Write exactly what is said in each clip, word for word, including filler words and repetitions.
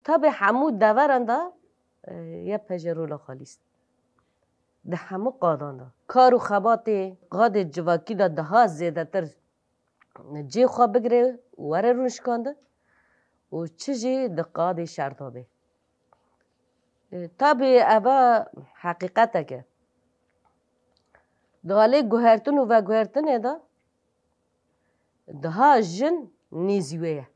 Tabê hemû deveran de, e, Y P J rola xwe lîst. Di hemû qadan de. Kar û xebatê qadê civakî de daha zêdetir cê xwe bigire û were rûnişkandin û çi jî di qadê şer de be. E, tabî eva heqîqetek e. Di alê guhertin û veguhertinê de daha jin nêzî wê ye.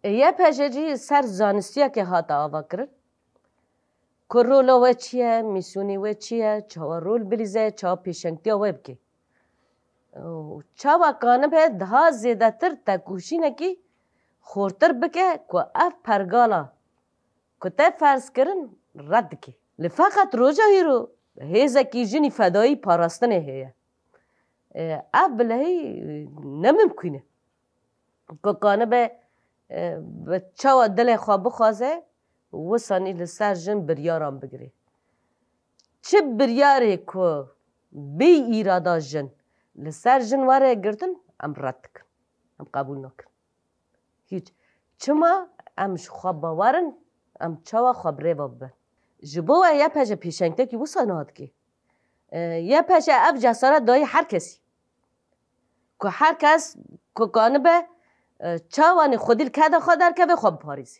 E, Y P J jî ser zanistiyekê hate avakirin. Ku rola we çi ye, mîsyonê we çi ye, çawa rol bilîze, çawa pêşengtiya we bike. Û çawa kanibe daha zêdetir tekoşînekî xortir bike ku ev pergala ku te ferz kirin red dike. Li feqet roja hîro hêzekî jinî fedayî parastinê heye. E, ev bilehî ne mimkûn e. Ku kanibe, e, bi çawa dilê xwe bixwaze, wisanî li ser jin biryaran bigire. Çi biryarê ku bê îrada jin li ser jin were girtin, em red dikin. Em qebûl nakin. Hîç. Çima? Em ji xwe bawer in, em çawa xwe bi rê ve bibin. Ji bo we Y P J pêşengtekî wisa niha dike. E, Y P J ev cesaret dayî her kesî. Ku her kes ku kanibe, e, çawanê xwedî li keda xwe derkeve, xwe biparêze.